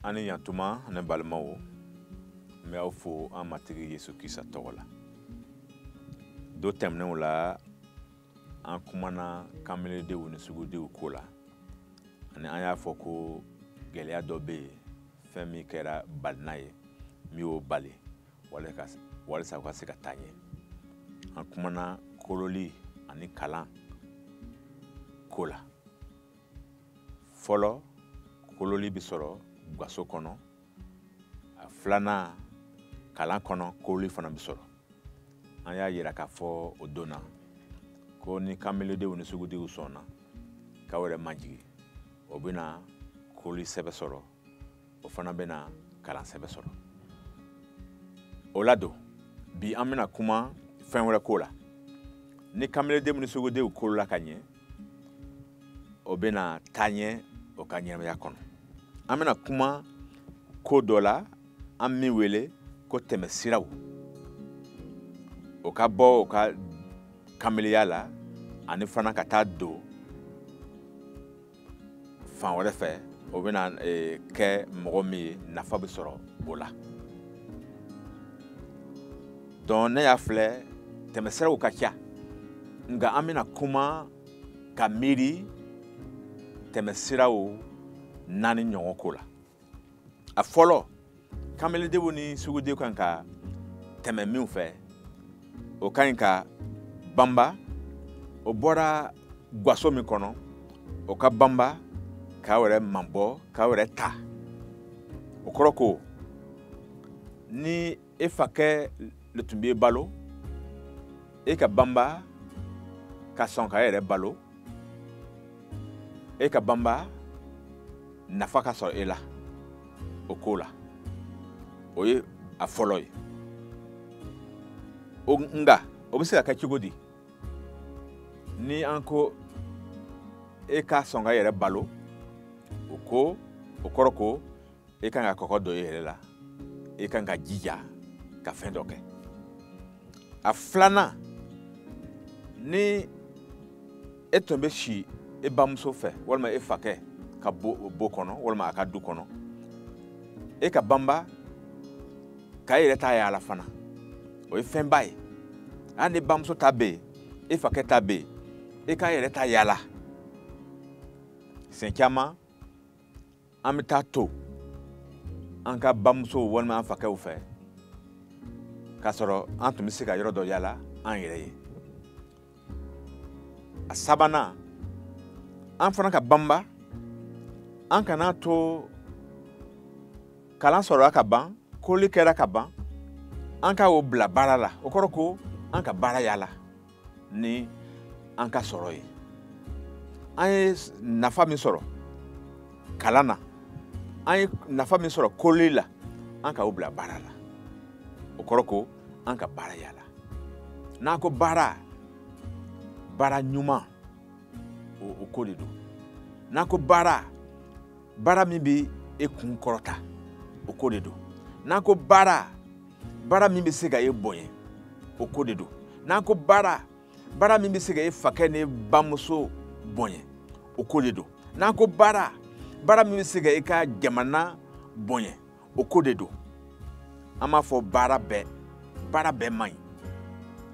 Ani yantuma ne balimaw, n bɛ aw fo an Matigi Yesu Krista tɔgɔ la. Don tɛmɛnenw la, an kumana kanbeledenw ni sugudenw ko la, ani an y'a fɔ ko gɛlɛya dɔ bɛ yen, fɛn min kɛra balina ye, min y'o bali walisa u ka se ka taa ɲɛ. An kumana kololi ani kalan ko la. Fɔlɔ, kololi bɛ sɔrɔ gaso kɔnɔ. A filanan, kalan kɔnɔ, kololi fana bɛ sɔrɔ. An y'a yira k'a fɔ o don na ko ni kanbeledenw ni sugudenw sɔnna k'aw yɛrɛ majigin, o bɛna kololi sɛbɛ sɔrɔ, o fana bɛna kalan sɛbɛ sɔrɔ. O la don bi an bɛna kuma fɛn wɛrɛ ko la. Ni kanbeledenw ni sugudenw kolola ka ɲɛ, o bɛna taa ɲɛ o ka ɲɛnamaya kɔnɔ. An bɛna kuma ko dɔ la, an min wele ko tɛmɛsiraw. O ka bɔ o ka kanbeleya la, ani fana ka taa don fan wɛrɛ fɛ, o bɛna kɛ mɔgɔ min ye, nafa bɛ sɔrɔ o la. Donc ne y'a filɛ, tɛmɛsiraw ka ca, nka an bɛna kuma ka miiri tɛmɛsiraw naani ɲɔgɔn ko la. A fɔlɔ, kanbeledenw ni sugudenw kan ka tɛmɛ min fɛ, o ka ɲi ka banba. O bɔra gaso min kɔnɔ, o ka banba k'aw yɛrɛ mabɔ, k'aw yɛrɛ ta. O kɔrɔ ko ni e fakɛ le tun b'e balo, e ka banba ka sɔn k'a yɛrɛ balo, e ka banba nafa ka sɔrɔ e la o ko la. O ye a fɔlɔ ye. O nka o bɛ se ka kɛ cogo di? Ni an ko e ka sɔn ka yɛrɛ balo, o kɔrɔ ko e kan ka kɔkɔ don e yɛrɛ la, e kan ka jija ka fɛn dɔ kɛ. A filanan, ni e tun bɛ si e bamuso fɛ walima e fakɛ ka bo kɔnɔ walima a ka du kɔnɔ, e ka banba k'a yɛrɛ ta y'a la fana, o ye fɛnba ye. Hali ni bamuso ta bɛ yen, e fakɛ ta bɛ yen, e k'a yɛrɛ ta yaala. Siɲɛ caman an bɛ taa to an ka bamusow walima an fakɛw fɛ, k'a sɔrɔ an tun bɛ se ka yɔrɔ dɔ yaala an yɛrɛ ye. A sabanan, an fana ka banba, an kana to kalan sɔrɔla ka ban, koli kɛra ka ban, an ka o bila baara la. O kɔrɔ ko an ka baara yaala ni an ka sɔrɔ ye. An ye nafa min sɔrɔ kalan na, an ye nafa min sɔrɔ koli la, an ka o bila baara la. O kɔrɔ ko an ka baara yaala. N'an ko baara, baara ɲuman, o ko de don. N'an ko baara, baara min bɛ e kun kɔrɔta, o ko de don. N'an ko baara, baara min bɛ se ka e bonya, o ko de don. N'an ko baara, baara min bɛ se ka e fakɛ ni bamuso bonya, o ko de don. N'an ko baara, baara min bɛ se ka e ka jamana bonya, o ko de don. An b'a fɔ baara bɛɛ, baara bɛɛ man ɲi.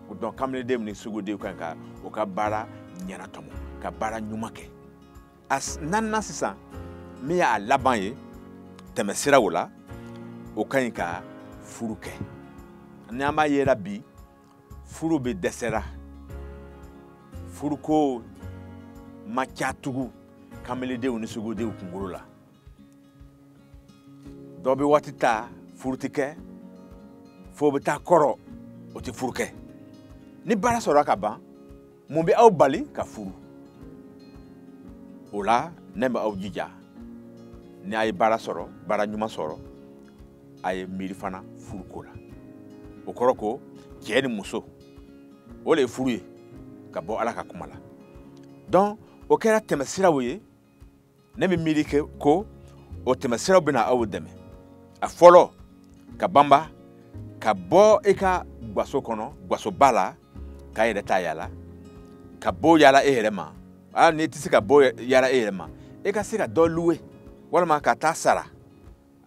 O donc kanbeledenw ni sugudenw kan ka o ka baara ɲɛnatɔmɔ, ka baara ɲuman kɛ. A naaninan sisan, min y'a laban ye tɛmɛsiraw la, o ka ɲi ka furu kɛ. Ni an b'a yera bi, furu bɛ dɛsɛra. Furuko ma ca tugun kanbeledenw ni sugudenw kunkolo la. Dɔ bɛ waati ta furu tɛ kɛ, fo bɛ taa kɔrɔ, o tɛ furu kɛ. Ni baara sɔrɔla ka ban, mun bɛ aw bali ka furu? O la ne bɛ aw jija, ni a ye baara sɔrɔ, baara ɲuman sɔrɔ, a ye miiri fana furuko la. O kɔrɔ ko cɛ ni muso, o de ye furu ye ka bɔ Ala ka kuma la. Donc o kɛra tɛmɛsiraw ye. Ne bɛ miiri kɛ ko o tɛmɛsiraw bɛna aw dɛmɛ. A fɔlɔ, ka banba ka bɔ e ka gaso kɔnɔ, gasoba la, k'a yɛrɛ ta yaala, ka bɔ yaala e yɛrɛ ma. Hali n'i tɛ se ka bɔ yaala e yɛrɛ ma, e ka se ka dɔ louer walima ka taa sara.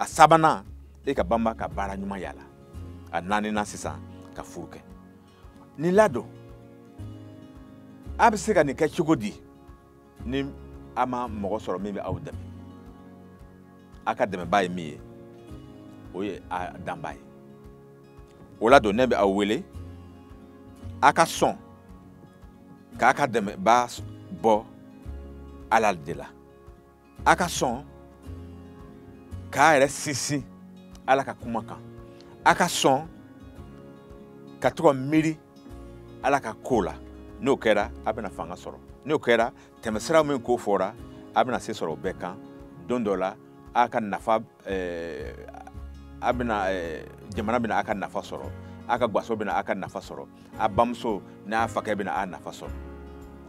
A sabanan, e ka banba ka baara ɲuman yala. A naaninan sisan, ka furu kɛ. Nin ladon, a bɛ se ka nin kɛ cogo di ni a ma mɔgɔ sɔrɔ min bɛ aw dɛmɛ? A ka dɛmɛbaa ye min ye, o ye a danbaa ye. O la don, ne bɛ aw wele a ka sɔn k'a ka dɛmɛbaa bɔ Ala de la. A ka sɔn k'a yɛrɛ sinsin Ala ka kuma kan. A ka sɔn ka to ka miiri Ala ka ko la. N'o kɛra, a bɛna fanga sɔrɔ. N'o kɛra, tɛmɛsira min ko fɔra, a bɛna se sɔrɔ o bɛɛ kan. Don dɔ la, a ka nafa, a bɛna, jamana bɛna a ka nafa sɔrɔ, a ka gaso bɛna a ka nafa sɔrɔ, a bamuso n'a fakɛ bɛna a nafa sɔrɔ.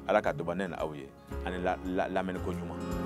Ala ka dɔ bɔ ne ni aw ye ani lamɛnni ko ɲuman.